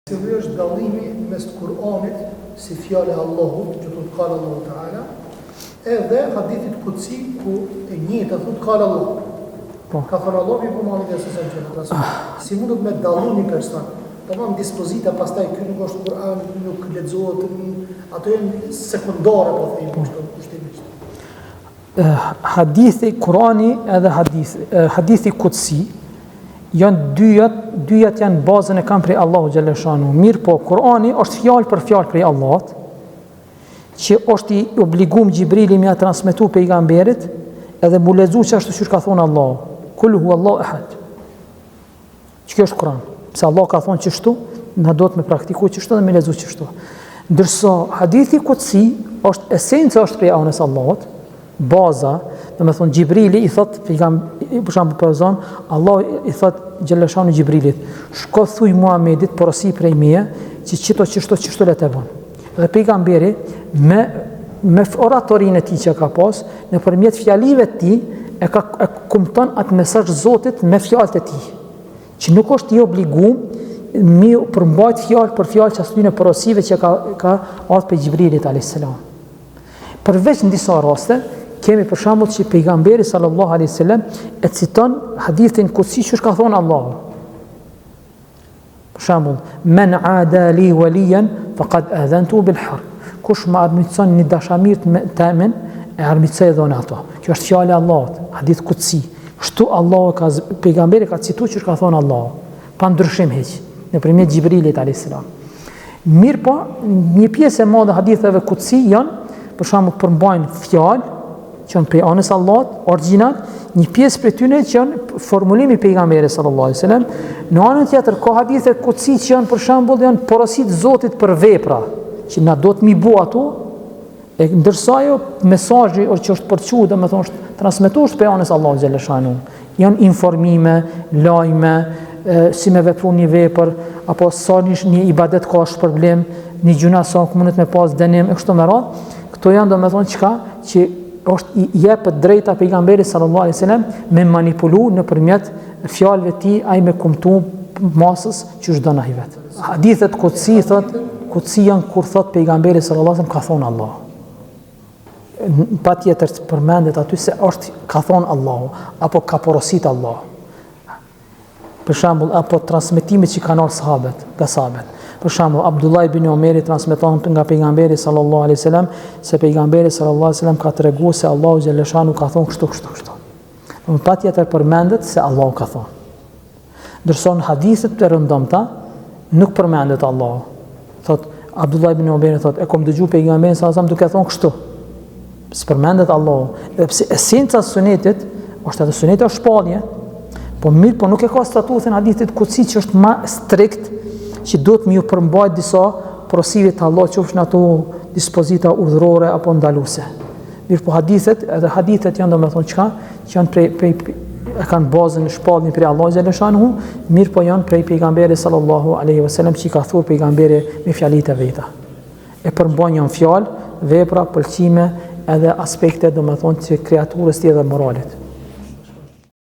Cili është dallimi mes Kur'anit si fjalë e Allahut, që thotë kale Allahu Teala, edhe hadithit kutsi ku e njëjta thotë kale Allah. Po. Ka thënë Allahu mirëpo Muhamedi alejhi selam që ah. Si mundet me dallu një person? Tamam dispozita pastaj ky nuk është Kur'an, nuk lexohet, ato janë sekondare po themi po. kështu kushtimisht. Hadithi, Kurani edhe hadithi, hadithi kutsi, janë dyjat, dyjat janë bazën e kanë prej Allahu xhelle shanuhu. Mirëpo, Kurani është fjalë për fjalë prej Allahut, që është i obligum Xhibrili me ja transmetu pejgamberit, edhe mu lexu qashtu qysh ka thonë Allahu. Kul hu Allahu ehad. Që kjo është Kur'an. Pse Allah ka thonë qështu, na duhet me praktiku qështu dhe me lexu qështu. Ndërsa hadithi kutsi është esenca është prej anës Allahut, baza, domethonë Xhibrili i thot për shembull po zon, Allah i thot xhelle shanuhu Xhibrilit, shko thuj Muhamedit porosi prej meje që qito qështu qështu le të bën. Dhe pejgamberi me me oratorinë e tij që ka pas, nëpërmjet fjalive të tij e ka e kumton atë mesazh Zotit me fjalët e tij, që nuk është i obligum me u përmbajt fjalë për fjalë qatyne porosive që ka ka ardhur prej Xhibrilit alayhis salam. Përveç në disa raste, kemi për shembull që pejgamberi sallallahu alaihi wasallam e citon hadithin kutsi qysh ka thonë Allahu. Për shembull, men ada li waliyan faqad adhantu bil harb. Kush më armiqson një dashamir temin, e armiqsoj edhe unë ato. Kjo është fjala e Allahut, hadith kutsi. Kështu Allahu ka pejgamberi ka citu qysh ka thonë Allahu, pa ndryshim hiç, nëpërmjet Xhibrilit alayhis salam. Mirëpo, një pjesë e madhe haditheve kutsi janë, për shembull, përmbajnë fjalë që janë prej anës Allahut, origjinal, një pjesë prej tyre që janë formulimi i pejgamberit sallallahu alajhi wasallam, në anën tjetër ka hadithe kutsi që janë për shembull janë porositë Zotit për vepra, që na duhet mi bo ato, e ndërsa ajo mesazhi o që është përçu, domethonë është transmetu është prej anës Allahut xhelle shanuhu. Janë informime, lajme, e, si me vepru një vepër, apo sa një, një ibadet ka shpërblim, një gjynah sa mundet me pas dënim, e kështu me radhë. Këto janë domethonë çka që është i jepet drejta pejgamberit sallallahu alaihi wasallam me manipulu nëpërmjet fjalëve të tij ai me kumtu masës qysh don ai vet. Hadithet kutsi thot, kutsi janë kur thot pejgamberi sallallahu alaihi wasallam ka thonë Allah. Patjetër të përmendet aty se është ka thonë Allahu apo ka porosit Allahu. Për shembull, apo transmetime që kanë ardhur sahabët, nga sahabët. Për shembull, Abdullah ibn Omeri transmeton nga pejgamberi sallallahu alaihi wasallam se pejgamberi sallallahu alaihi wasallam ka treguar se Allahu xhelle shanuhu ka thonë kështu kështu kështu. Do patjetër përmendet se Allahu ka thonë. Ndërsa në hadithet të rëndomta nuk përmendet Allahu. Thot Abdullah ibn Omeri thot e kom dëgju pejgamberin sallallahu alaihi wasallam duke thonë kështu. S'përmendet Allahu. Edhe pse esenca e sunetit është edhe suneti është shpallje, po mirë, po nuk e ka statusin hadithit kutsi që është ma strikt, që duhet me ju përmbajt disa porosive të Allahut qofshin ato dispozita urdhërore apo ndaluse. Mirë po hadithet, edhe hadithet janë domethonë çka, që janë prej, prej, e kanë bazën në shpalljen prej Allahut xhelle shanuhu, mirë po janë prej pejgamberit sallallahu alaihi wasallam që i ka thurë pejgamberi me fjalitë e veta. E përmbajnë janë fjalë, vepra, pëlqime edhe aspekte, domethonë, të kreaturës tij dhe moralit.